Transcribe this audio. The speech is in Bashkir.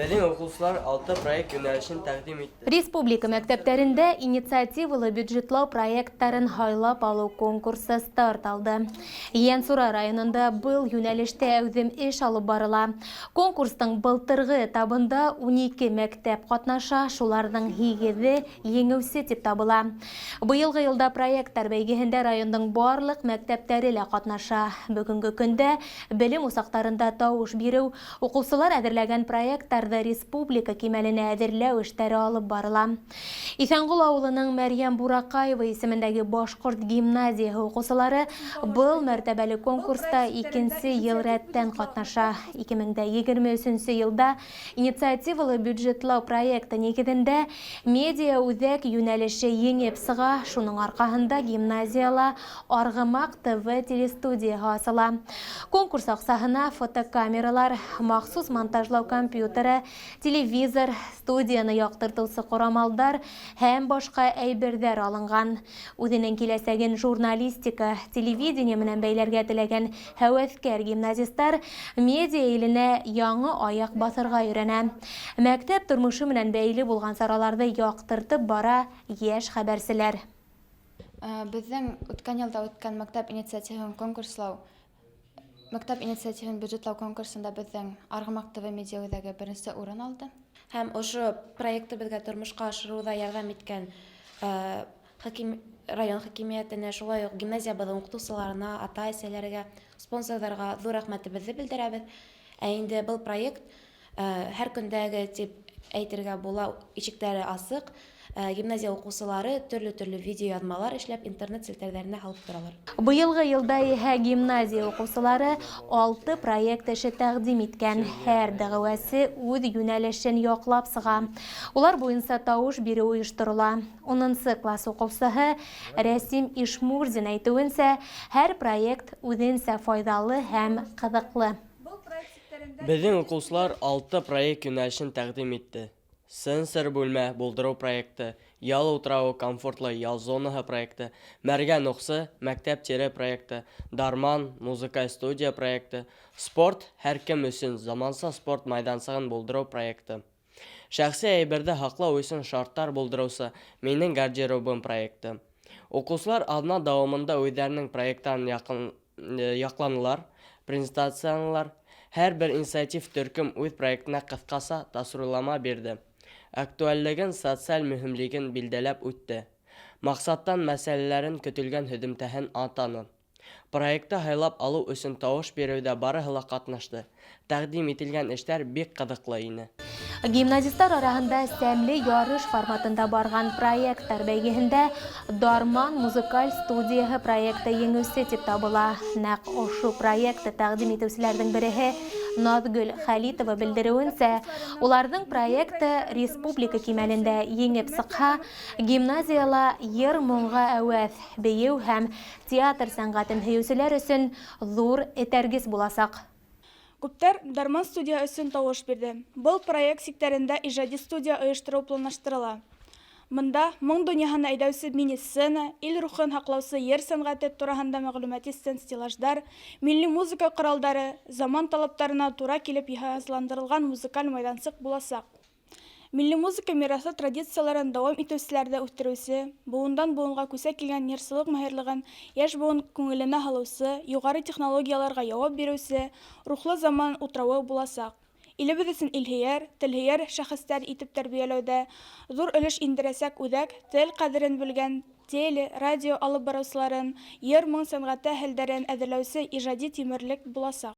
Беҙҙең уҡыусылар алты проект йүнәлешен тәҡдим итте. Республика мәктәптәрендә инициативалы бюджетлау проекттарын һайлап алыу конкурсы старт алды. Ейәнсура районында был йүнәлештә әүҙем эш алып барыла. Конкурстың былтырғы этабында 12 мәктәп ҡатнаша, шуларҙың һигеҙе еңеүсе тип табыла. Быйылғы йылда проекттар бәйгеһендә райондың барлыҡ мәктәптәре лә ҡатнаша. Бөгөнгө көндә белем усаҡтарында тауыш биреү, уҡыусылар әҙерләгән проекттарҙы республика кимәленә әҙерләү эштәре алып барыла. Иҫәнғол ауылының Мәрйәм Бураҡаева исемендәге башҡорт гимназияһы уҡыусылары был мәртәбәле конкурста икенсе йыл рәттән ҡатнаша. 2023 йылда инициативалы бюджетлау проекты нигеҙендә медиа үҙәк йүнәлеше еңеп сыға. Шуның арҡаһында гимназияла Арғымаҡ ТВ телестудияһы асыла. Конкурс аҡсаһына фотокамералар, махсус монтажлау компьютеры, телевизор, студияны яҡтыртыусы ҡорамалдар һәм башҡа әйберҙәр алынған. Үҙенең киләсәген журналистика, телевидение менән бәйләргә теләгән һәүәҫкәр гимназистар медиа иленә яңы аяҡ баҫырға өйрәнә. Мәктәп тормошо менән бәйле булған сараларҙы яҡтыртып бара йәш хәбәрселәр. Беҙҙең үткән йылда үткән мәктәп инициативын конкурслау, мәктәп инициативын бюджетлау конкурсында беҙҙең Арғымаҡ ТВ медиа үҙәге беренсе урын алды. Һәм ошо проектты беҙгә тормошҡа ашырыуҙа ярҙам иткән хаким, район хакимиәтенә, шулай уҡ гимназиябыҙҙың уҡытыусыларына, ата-әсәләргә, спонсорҙарға ҙур рәхмәтебеҙҙе белдерәбеҙ. Ә инде был проект һәр көндәге тип әйтергә була, ишектәре асыҡ. Гимназия уҡыусылары төрлө-төрлө видеояҙмалар эшләп интернет селтәрҙәренә һалып торалар. Быйылғы йылда иһә гимназия уҡыусылары алты проект эше тәҡдим иткән. Һәр дәғүәсе үҙ йүнәлешен яҡлап сыға. Улар буйынса тауыш биреү ойошторола. Унынсы класс уҡыусыһы Рәсим Ишмурзин әйтеүенсә, һәр проект үҙенсә файҙалы һәм ҡыҙыҡлы. Беҙҙең уҡыусылар алты проект йүнәлешен тәҡдим итте. Сенсор бүлмә булдырыу проекты, Ял утрауы комфортлы ял зонаһы проекты, Мәргән уҡсы мәктәп тире проекты, Дарман музыкаль студия проекты, Спорт һәр кем өсөн заманса спорт майҙансығын булдырыу проекты. Шәхси әйберҙе һаҡлау өсөн шарттар булдырыусы Минең гардеробым проекты. Уҡыусылар аҙна дауамында үҙҙәренең проекттарын яҡын, яҡланылар, презентацияланылар. Һәр бер инициатив төркөм үҙ проектына ҡыҫҡаса тасвирлама бирҙе. Актуальлеген, социаль мөһимлеген билдәләп үтте. Маҡсаттан мәсьәләләрен көтөлгән һөҙөмтәһен атаны. Проектты һайлап алыу өсөн тауыш биреүҙә барыһы ла ҡатнашты. Тәҡдим ителгән эштәр бик ҡыҙыҡлы ине. Гимназистар араһында сәмле ярыш форматында барған проекттар бәйгеһендә Дарман музыкаль студияһы проекты еңеүсе тип табыла. Нәҡ ошо проектты тәҡдим итеүселәрҙең береһе Наҙгөл Хәлитова белдереүенсә, уларҙың проекты республика кимәлендә еңеп сыҡһа, гимназияла йыр-моңға әүәҫ, бейеү һәм театр сәнғәтен һөйөүселәр өсөн ҙур этәргес буласаҡ. Күптәр Дарман студия өсөн тауыш бирҙе. Был проект сиктәрендә ижади студия ойоштороу планлаштырыла. Бында моң донъяһына әйҙәүсе мини-сцена, ил рухын һаҡлаусы йыр сәнғәте тураһында мәғлүмәти стенд-стеллаждар, милли музыка ҡоралдары, заман талаптарына тура килеп йыһазландырылған музыкаль майҙансыҡ буласаҡ. Милли музыка мираҫы традицияларын дауам итеүселәрҙе үҫтереүсе, быуындан быуынға күсә килгән йырсылыҡ маһирлығын йәш быуын күңеленә һалыусы, юғары технологияларға яуап биреүсе рухлы заман утрауы буласаҡ. Илебеҙ өсөн илһөйәр, телһөйәр шәхестәр итеп тәрбиәләүҙә ҙур өлөш индерәсәк үҙәк тел ҡәҙерен белгән теле, радио алып барыусыларын, йыр-моң сәнғәте әһелдәрен әҙерләүсе ижади тимерлек буласаҡ.